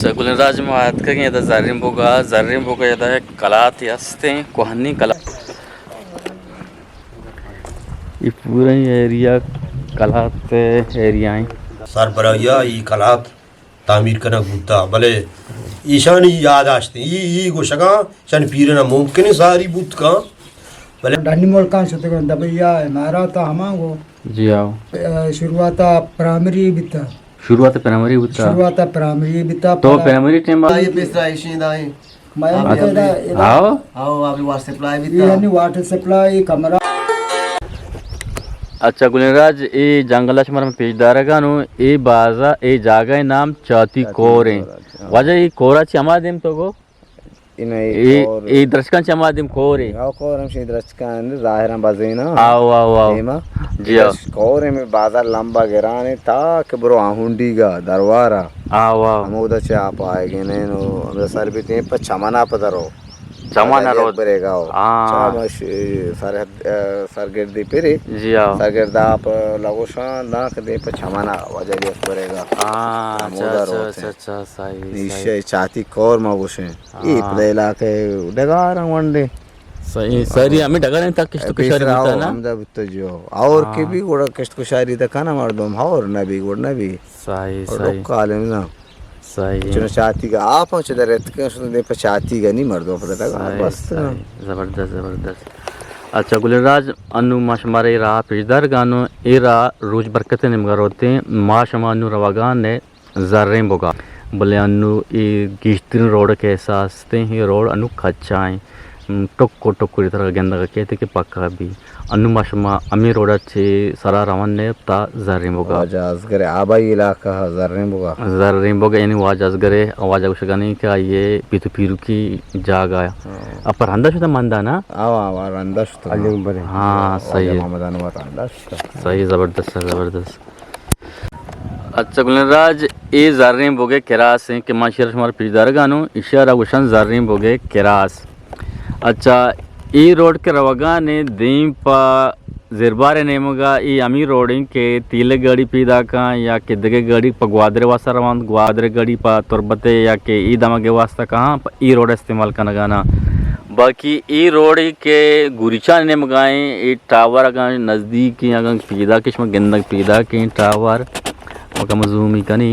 اچھا، گلیں راج، ما اتکگیں ادا زرین بوگا، زرین بوگا ادا یک کلاتے ہستیں، کوہنیں کلات۔ یہ پوریں ایریا کلات ایریا ہیں۔ سربراہیا ای کلات تعمیر کنگ بوتا، بلے ایشانی یاداشت ای، ای گوشگاں شانی پیرنا ممکن ساری بوت کن، بلے ڈنی ملکاں شتگاں، دبئی ء امارات ء ہماں گو۔ جی آؤ۔ ء شروعات ء پرائمری بیتا۔ شروعات پرائمری بوتا۔ شروعات پرائمری بیتا، تو پدا پرائمری ٹائم آ؟ یہ پیسرا ایشیں دائیں۔ میں اچھا۔ ادا، ادا۔ آؤ۔ آؤ، ابھی واٹر سپلائی بیتا۔ یہ یعنی واٹر سپلائی کمرہ۔ اچھا گلیں راج، اے جنگل ء شمارا من پیش دارگا نوں، اے بازا، اے جاگہ ء نام چاتی چاتی کور ہیں۔ کور، اچھا۔ واجہ اے کورا چی ہما دیم تو گو؟ انہ اے، اے کور۔ اے درچکاں چہ ہما دیم کور اے۔ ہاو، کور ہمشی درچکاں اند، ظاہراں بزینا۔ آو، آو، آو۔ دیما۔ جی، آو۔ اش کور اے، میں بازار لمبا گرانے تا کہ برو آہونڈیگا، دروارا۔ آو، آو۔ ہمودا چہ آپ آئے گے نین و ہمدا سر بیتیں پہ چمنا پہ درو۔ چمنا پہ درو۔ بریگا ہو۔ ہاں۔ چا مش-، سرحد، ا، سرگردی پری۔ جی، آو۔ سرگرد آپ لگوشان داں کہ دیم پہ چمنا واجہ بیت بریگا۔ ہاں، ہمودا اچھا، اچھا، روتے۔ اچھا، اچھا، صحیح، ایشی صحیح۔ چاتی کور ما گوشیں۔ اے ہاں۔ پدا علاقہ ڈگار ونڈے۔ صحیح، ساری ہمیں ڈگار ہیں تا کشت و کشاری پیسرا بوتا ہو، نا؟ ہمدا بوتا جو۔ اور ہاں۔ کہ بھی گوڑا کشت کشاری تا کنا مردم، اور نہ بھی گوڑ نہ بھی۔ صحیح، اور صحیح۔ لوگ عالم نا۔ صحیح۔ چنا چاتی کا آپ ہم چہ در اتکن، شدن دے پہ چاتی کا نہیں مردم پدا ڈگار صحیح، بست نا۔ صحیح۔ زبردست، زبردست۔ اچھا گلیں راج، انو ما شمارے راہ پیش دار گانو، اے راہ روچ برکت نیمگا روتے، ما شما انو روگان نے زرین بوگا۔ بلے انو اے گیشترین روڈ کہ احساس تے، اے روڈ انو کچا ہیں۔ ام، ٹکو ٹکو ری طرح گندگ کہتے کہ پکا بھی۔ انو ما شما امی روڈ چے سرا روان نے تا زرین بوگا۔ واجہ ازگر آبائی علاقہ زرین بوگا۔ زرین بوگا یعنی واجہ ازگر، واجہ گوشگانی کہ آئیے پیتو پیرو کی جاگہ ہے۔ ہاں۔ اپر ہندا شتا مندا نا؟ آوا، آوا، رندا شتا۔ ہاں، صحیح۔ واجہ محمد انور رندا شتا۔ صحیح، زبردست، زبردست۔ اچھا گلیں راج، اے زرین بوگے کراس ہیں کہ ما شیر شمار پیش دارگانو، اشارہ گوشن زرین بوگے کراس۔ اچھا، اے روڈ کے روگانے دیم پا زربار نیمگا، اے ہمی روڈ ہیں کہ تیل گاڑی پیدا کن یا کہ دگہ گاڑی پا گوادر واسطہ روان، گوادر گاڑی پا تربت یا کہ اے دمگے واسطہ کہاں پا اے روڈ استعمال کنگانا۔ باقی اے روڈ کہ گوریچان نیمگائیں، اے ٹاور اگاں نزدیک ایں، اگاں پیداک ایں، شما گندگ پیداک ایں ٹاور، ما کم زومی کنی۔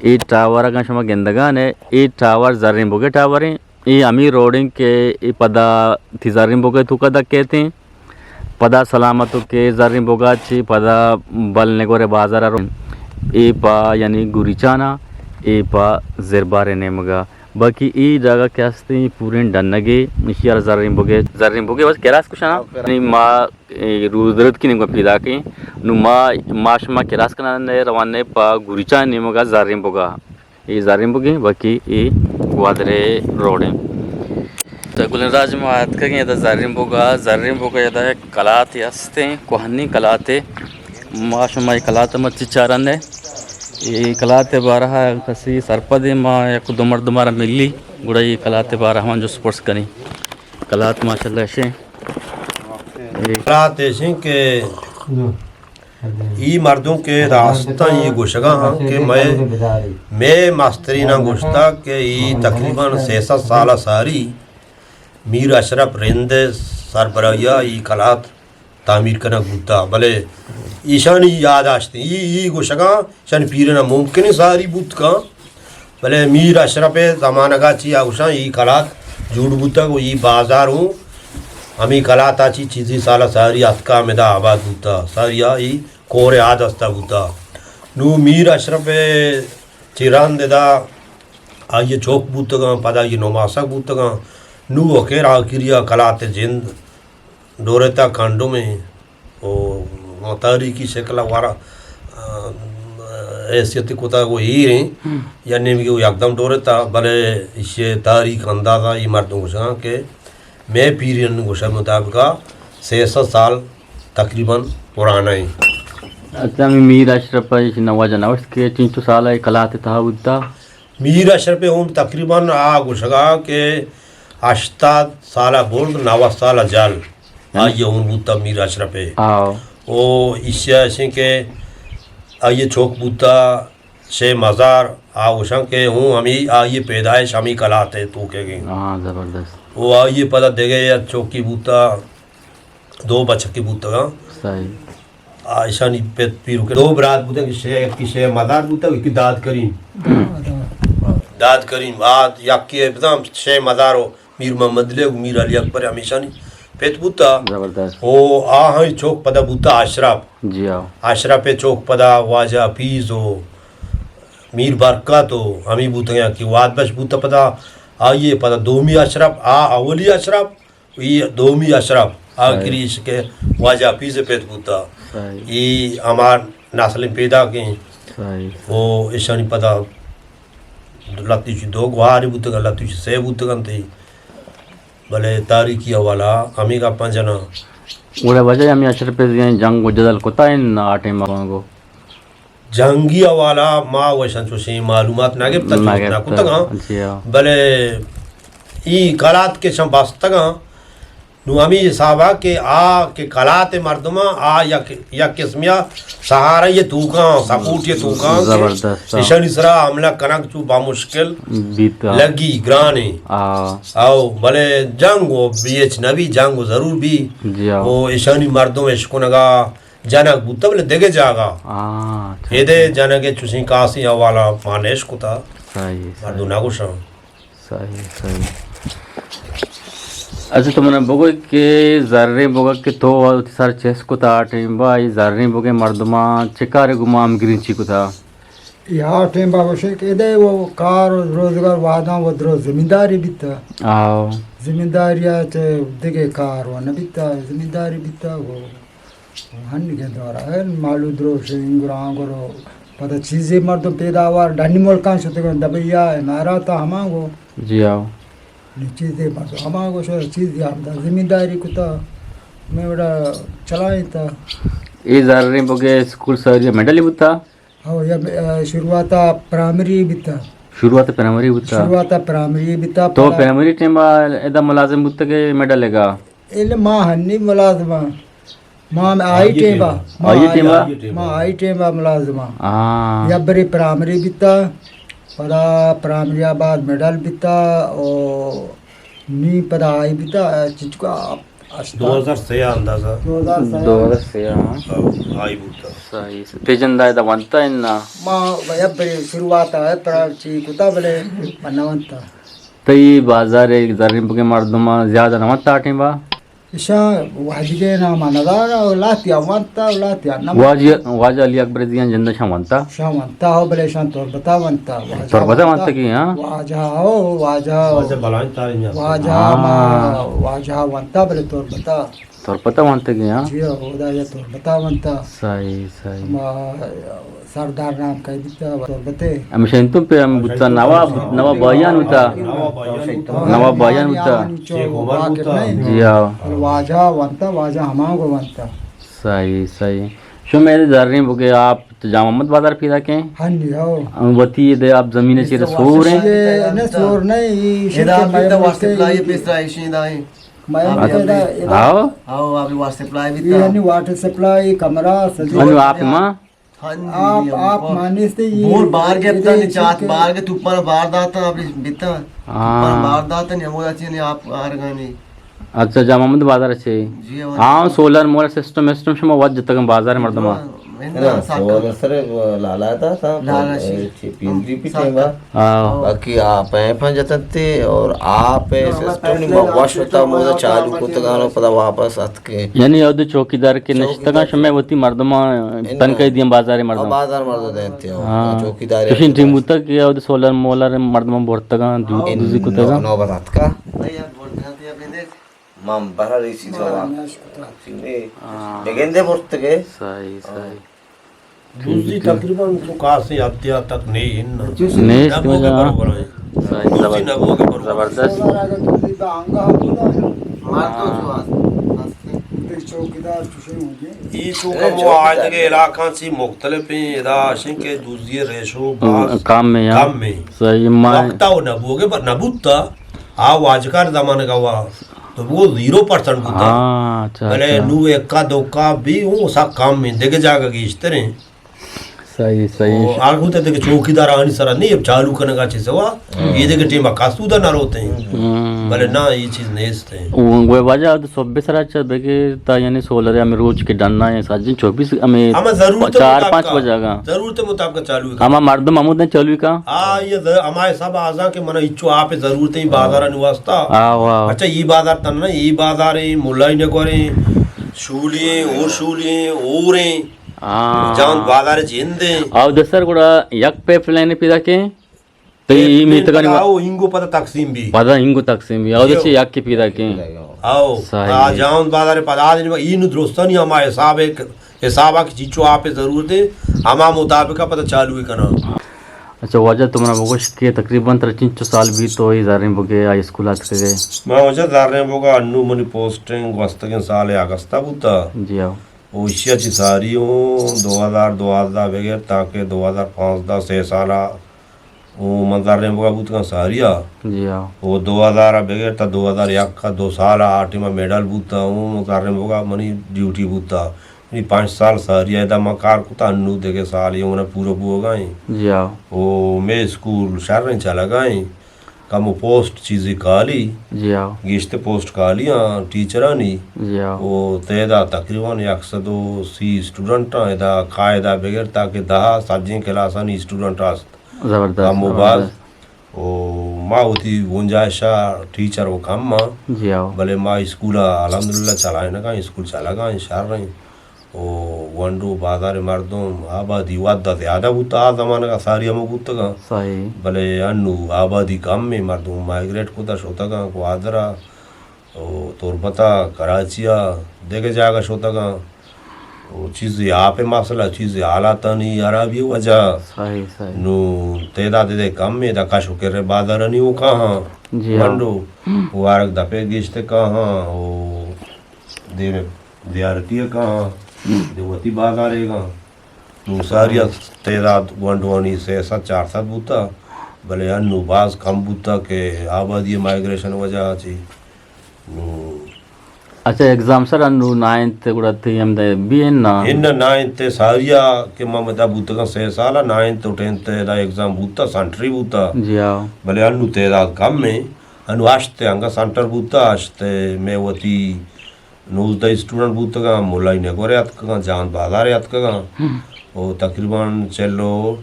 اے ٹاور اگاں شما گندگان اے، اے ٹاور زرین بوگے ٹاور ایں۔ اے ہمی روڈ ایں کہ اے پدا تی زرین بوگے توکا دکیت ایں۔ پدا سلامت کے زرین بوگا چی پدا بل نگورے بازار رو۔ اے پا یعنی گوریچانا، اے پا زربار نیمگا۔ باقی اے جاگہ کہ ہستیں پوریں ڈنگے، ایشی ءَ را زرین بوگے، زرین بوگے بس کراس کشاں۔ ہاں، کراس۔ یعنی ما، اے، روز درد کی نگو پیدا کیں۔ نو ما، ما شما کراس کنان نے روان نے پا گوریچان نیمگا زرین بوگا۔ اے زرین بوگے، باقی اے گوادرے روڈیں۔ تو گلیں راج ما اتکگیں ادا زرین بوگا، زرین بوگا ادا یک کلاتے ہستیں، کوہنی کلاتے۔ ما شما اے کلات مرچی چاران نے۔ اے کلات بارہ کسی سرپدیں، ما یک دو مردم را ملی، گڑا اے کلات بارہ من جست پرس کنی۔ کلات ماشاءاللہ اشیں۔ اے کلات اشیں کہ ای مردم کہ راستاں ای گوشگا ہاں کہ مئے، مئے ماستریناں گوشتا کہ ای تقریباً سیصد سال ساری میر اشرف رند سربراہیا ای کلات تعمیر کنگ بوتا، بلے ایشانی یاداشت ای، ای گوشگاں شانی پیرنا ممکن ساری بوت کن، بلے میر اشرف زمانگا چی آ گوشاں ای کلات جوڑ بوتا و ای بازار ہوں ہمی کلاتا چی چیزی سالا ساری اتکا ہمدا آباد بوتا، ساری آ ای کور آ دستا بوتا۔ نو میر اشرف چی رند ادا آئی چوک بوتگاں، پدا آئی نماسگ بوتگاں۔ نو اخیر آخری آ کلات جند ڈورتا کنڈم ایں و ما تاریخی شکل ءَ وارا، آ، حیثیت کتا گو ایر ایں، ہم۔ یا نیمگی و یکدم ڈورتا، بلے ایشی تاریخ اندازہ ای مردم گوشاں کہ مئے پیرین گوشہ مطابقا سیصد سال تقریباً پرانا ایں۔ اچھا، ہمیں میر اشرف ایشی نواجہ نوشت کہ چنچو سال ءَ کلات تہا بوتا؟ میر اشرف عمر تقریباً آ گوشگا کہ ہشتاد سال برد، نود سال جل۔ یعنی آئی عمر بوتا میر اشرف۔ آؤ۔ او ایشی اشیں کہ آئی چوک بوتا شے مزار، آ گوشاں کہ ہوں ہمی آئی پیدائش ہمی کلات ءِ توکے گیں۔ ہاں، زبردست۔ او آئی پدا دگہ یک چوکی بوتا، دو بچکی بوتگاں۔ صحیح۔ آ ایشانی پت پیرو کہ دو برات بوتن کہ شے، یکی شے مزار بوتا، یکی داد کریم۔ داد کریم، آ یکی بزاں شے مزار و میر محمد علی و میر علی اکبر ہمیشانی پت بوتا۔ زبردست۔ او آہانی چوک پدا بوتا اشرف۔ جی ہاں۔ اشرف چوک پدا واجہ حفیظ و میر برکت و ہمی بوتگاں کہ واد بش بوتا پدا۔ آئیے پدا دومی اشرف، آ اولی اشرف، ای دومی اشرف، آخری اش کہ واجہ حفیظ پت بوتا۔ صحیح۔ ای ہما نسل پیدا کیں۔ صحیح۔ او ایشانی پدا لہتے چی دو گوہاری بوتگاں، لہتے چی سے بوتگاں تی۔ بلے تاریخی حوالہ ہمے گپاں جناں۔ گڑا واجہ ہمے اشرف زیاں جنگ و جدل کتا انت آ ٹائم ءَ گو؟ جنگی حوالہ ما وشاں چوشیں معلومات نہ گپتا، نہ چوش نہ گپتا۔ کتگاں۔ جی ہاں۔ بلے ای کلات کہ شاں بستگاں، نو ہمے حسابا کہ آ کہ کلات مردماں آ یک، یک قسمیا سہارا یہ توکاں، سپورٹ یہ توکاں کہ زبردست۔ ایشانی سرا حملہ کنگ چو بامشکل بیتا۔ لگی گرانے۔ آ۔ او بلے جنگ و بی ایچ نبی، جنگ و ضرور بی۔ جی ہاں۔ او ایشانی مردم اشکنگا جنگ بوتا بلے دگہ جاگا۔ آ، اچھا۔ ایدے جنگ چوشیں کاسیں حوالہ ما نش کتا۔ صحیح، مردم صحیح۔ نہ گوشاں۔ صحیح، صحیح۔ اچھا، تو منا بگو کہ زریں بگو کہ تو وتی سر چست کتا آ ٹائم با، ای زریں بگے مردماں چہ کارے گما ہمگرنچی کتا؟ ای آ ٹائم با گوشے کہ ادے وہ کار و روزگار واداں و درو زمینداری بیتا۔ آو۔ زمینداری چہ دگہ کار و نہ بیتا، زمینداری بیتا وہ۔ ہنگیں دور ءَ مالو دروش انگر آنگر و پدا چیزے مردم پیداوار ڈنی ملکاں شتگاں، دبئی ءَ، امارات ءَ، ہمانگو۔ جی آؤ۔ نی چیزے مردم ہمانگو شو چیزے ہم دا زمینداری کتا، میں وڑا چلائیں تا۔ اے زریں بگے اسکول ساری مڈل بوتا؟ ہو، یا، آ، شروعات ءَ پرائمری بیتا۔ شروعات پرائمری بوتا؟ شروعات پرائمری بیتا، تو پدا پرائمری ٹائم ءَ ادا ملازم بوتا کہ مڈل گا؟ ایل ما ہنی ملازم آں۔ ما ہم آئی آئی ٹیم با۔ ٹیم۔ ما آئی آئی ٹیم با؟ ما آئی ٹیم با ملازم آں۔ ہاں۔ یا بری پرائمری بیتا، پدا پرائمری آ بعد مڈل بیتا، او نی پدا آئی بیتا، چچکا ہشتاد۔ دو ہزار سے اندازہ۔ دو ہزار سے۔ دو ہزار سے، ہاں۔ آئی بوتا۔ صحیح، صحیح۔ تے جندا ادا ونتا انا؟ ما یا بری شروعات آ پر چی کتا بلے من ونتا۔ تئی بازار زرین بگے مردم زیادہ نہ ونتا ٹیم با؟ ایشاں واجہ نام ءَ ندار ءُ لہتیا ونتا ءُ لہتیا نہ ونتا۔ واجہ، واجہ علی اکبر زیان جند شاں ونتا؟ شاں ونتا ہو، بلے شاں تربتا ونتا۔ واجہ تربتا ونتا۔ ونتگی، ہاں؟ واجہ ہو، واجہ ہو۔ واجہ بلائیں تاریں۔ واجہ ہاں۔ ما، واجہ ونتا بلے تربتا۔ تربتا ونتگی، ہاں؟ جی ہو، خدا یا تربتا ونتا۔ صحیح، صحیح۔ ما سردار نام کئی بیتا تربتے۔ ہمیشہ انتم پہ ہم بوتا، نواب، نواب بھائیان بوتا۔ نواب بھائیان بوتا۔ شیخ عمر بوتا۔ جی ہاں۔ واجہ ونتا، واجہ ہمانگو ونتا۔ صحیح، صحیح۔ شما میرے زرین بگے آپ تو جامع محمد بازار پیدا کیں؟ ہاں جی، ہاں۔ ہم وتی دے آپ زمین چیر سور ہیں؟ یہ نہ سور نہیں، یہ ادا شرکت پیدا میں واسطے بولتے لائی ہیں۔ پیسہ ایشی دائیں۔ میں آپ پیدا، ادا۔ ہاں۔ ہاں، آپ واسطے لائی بیتا۔ یہ نہیں واٹر سپلائی، کمرہ، سجی۔ انو آپ ماں؟ ہاں جی، آپ، ہم آپ کو مانیستے یہ بور بار یہ گپتا، یہ نی چات چیز کے بار کے توپان بار داتا، ابھی بیتا۔ ہاں۔ توپان بار داتا، نی ہمودا چی نی آپ آرگانی۔ اچھا، جامع محمد بازار چی؟ جی، ہاں۔ ہاں، سولر مولر سسٹم وسٹم شما وجہ تک بازار مردم۔ جی، ہاں۔ نا، سولر سر لالا تا، تا، لالا شی۔ چی پی ایس ڈی پی ٹیم با۔ ہاں۔ باقی آپ ہیں پنجتن تے اور آپ سسٹم نی ما وش ہوتا، مودا چالو کو تگانو پدا واپس ات یعنی اود چوکیدار کہ نشتگاں، شمئے وتی مردماں تنکہ دیاں بازار مردم۔ بازار مردم دینتے ہو۔ ہاں۔ چوکیدار چوشیں ٹیم بوتگ کہ اود سولر مولر مردماں برتگاں، دو-، دوزی کتگاں۔ نوبت اتکا۔ من برا ریسی تو۔ ہاں۔ بگندے برتگے۔ صحیح، صحیح۔ دوزی تقریباً تو کاسیں حدیا تک نہیں ہے نا۔ نیست نبوگے مجھے۔ برابر ہے۔ صحیح، دوزی زبر-، نبوگے برابر۔ زبردست۔ مردم جو آس-، آس-، چوکیدار چوشیں ہوں گے۔ یہ چونکہ وہ آج کے علاقہ سے مختلف ہیں، ادا شنکہ دوزی ریشو باز کم ہے، ہاں۔ کم ہے۔ صحیح، ما وقتا وہ نبوگے پر نبوتا، آ واجکار زمانہ کا وا تو وہ زیرو پرسنٹ بوتا۔ ہاں، اچھا، بلے اچھا۔ نو ایکا دوکا بھی ہوں سا کم ہیں، دگہ جاگہ گیشتر ہیں۔ صحیح، صحیح۔ او آگو تے کہ چوکیدار آنی سرا نہیں، اب چالو کنگا چیز ہوا، یہ دے کہ ٹیم کاسودا نہ روتے ہیں۔ ہم۔ بلے نہ، یہ چیز نیست ہے۔ او گوئے واجہ تو صبح سرا چا بگے تا، یعنی سولر ہمیں روچ کے ڈننا ہے، ساجن چوبیس ہمیں ہما ضرورت چار مطابق پانچ کا، بجا گا۔ ضرورت مطابق چالو ہے۔ ہما مردم ہمود نے چالو کا۔ آ، یہ ز-، ہما حساب آزاں کہ منا اچو آپ ضرورت ہے بازار نی واسطہ۔ آ، واہ۔ اچھا، یہ بازار تن نا، یہ بازار ہے، ملائی نگوریں، شولیں، اور شولیں، اور ہیں۔ ہاں۔ جان بازار جند ہیں۔ آو دسر گڑا یک پیپ لائن پیدا کے۔ تو یہ پیپ لائن میتگانی پدا آو، ہنگو پدا تقسیم بھی۔ پدا ہنگو تقسیم بھی۔ آو جیو۔ دسے یک کے پیدا کے۔ آو۔ صحیح۔ آ، جان بازار پدا دن، این درستانی ہما حساب ہے، حساب کی چیچو آپ ضرورت ہے، ہما مطابق پدا چالو ہی کنا۔ اچھا واجہ، تو منا بگوش کہ تقریباً ترا چنچو سال بیت تو اے زرین بگے ہائی اسکول آتکگے؟ ما واجہ زرین بگا انو منی پوسٹنگ گوستگیں سال اگستا بوتا۔ جی ہاں۔ او ایشی ء چہ ساری اوں دو ہزار دوازدہ بگر تاکہ دو ہزار پانزدہ، سے سال ء اوں من زرین بگا بوتگاں ساری ء۔ جی ہاں۔ او دو ہزار ء بگر تا دو ہزار یک ء دو سال ء آ ٹیم ء میڈل بوتا اوں من زرین بگا منی ڈیوٹی بوتا۔ یعنی پنچ سال ساری ء ادا من کار کتا، انو دگہ سال اے من پورا بوگا ایں۔ جی ہاں۔ او مے اسکول شر چلگا ایں۔ کمو پوسٹ چیزے کالی، جی ہاں۔ گیشتر پوسٹ کالی آں ٹیچرانی۔ جی ہاں۔ او تعداد تقریباً یک سد و سی اسٹوڈنٹ آں، ادا قاعدہ بگر تاکہ دہ سجیں کلاسانی اسٹوڈنٹ است۔ زبردست، کم و باز۔ زبردست۔ او ما وتی گنجائش ء ٹیچر و کم آں۔ جی ہاں۔ بلے ما اسکول ء الحمدللہ چلائینگاں، اسکول چلگاں، شر ایں۔ او گونڈو بازار مردم آبادی وھد ء زیادہ بوت، آ زمانگ ء ساری ہمو بوتگاں۔ صحیح۔ بلے انو آبادی کم ایں، مردم مائگریٹ کتا شتگاں گوادر ء، او تربت ء، کراچی ء، دگہ جاگہ شتگاں۔ او چیزے آپ ء مسئلہ، چیزے حالاتانی حرابی وجہ۔ صحیح، صحیح۔ نو تعداد دے کم ایں، دا کش و کر بازارانی او کاہاں۔ جی ہاں۔ گونڈو وارگ دپے گیشتے کاہاں، او دیم زیارتی ء کاہاں، دے وتی بازارے گاں۔ نوں ساری ء تعداد گونڈوانی سئے سد چار سد بوتا، بلے انوں باز کم بوتا کہ آبادی ء مائیگریشن وجہ ء چہ۔ نوں اچھا، ایگزام سر انوں نائنتھ گڑا تئی ہمدا بی اے نا؟ اناں نائنتھ ء ساری ء کہ ما مدا بوتگاں سئے سال ء نائنتھ و ٹینتھ ء ادا ایگزام بوتا، سنٹری بوتا۔ جی ہاں۔ بلے انوں تعداد کم ایں۔ انوں ہشت ء انگا سنٹر بوتا، ہشت ء مئے وتی نوزدہ اسٹوڈنٹ بوتگاں، ملائی نگورے اتکگاں، جان بازارے اتکگاں۔ ہم۔ او تقریباً چل و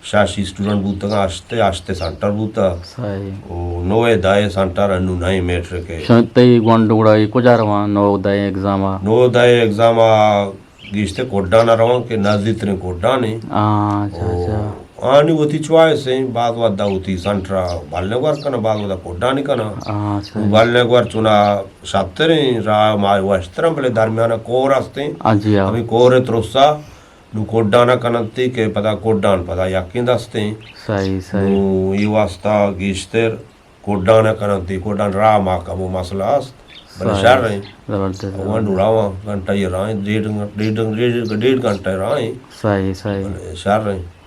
شش اسٹوڈنٹ بوتگاں، ہشت ء، ہشت ء سنٹر بوتا۔ صحیح۔ او نو ء دہ ء سنٹر انوں نئیں میٹرک ء۔ شاید تئی گونڈو گڑا اے کجا رواں نو دہ ء ایگزام ء؟ نو دہ ء ایگزام ء گیشتر کڈان ء رواں کہ نزدیک تریں کڈان ایں۔ ہاں، اچھا، او، اچھا۔ آنی وتی چوائس ایں، بعض وھدا وتی سنٹر ء بلنگور کناں، بعض وھدا کڈانی کناں۔ ہاں، صحیح۔ بلنگور چونا شتریں، راہ ما وشتریں، بلے درمیان ء کور استیں۔ ہاں جی، ہاں۔ ہمیں کور ء ترسا نوں کڈان ء کننتی کہ پدا کڈان پدا یکیں دستیں۔ صحیح، صحیح۔ نوں اے واسطہ گیشتر کڈان ء کننتی، کڈان راہ ما کمو مسئلہ است، بلے صحیح۔ شر ایں۔ زبردست، ون زبردست۔ ڈوڑاواں گھنٹہ یہ راہیں، ڈیڑھ، ڈیڑھ، ڈیڑھ، ڈیڑھ گھنٹہ راہیں۔ صحیح، صحیح۔ بلے شر ایں۔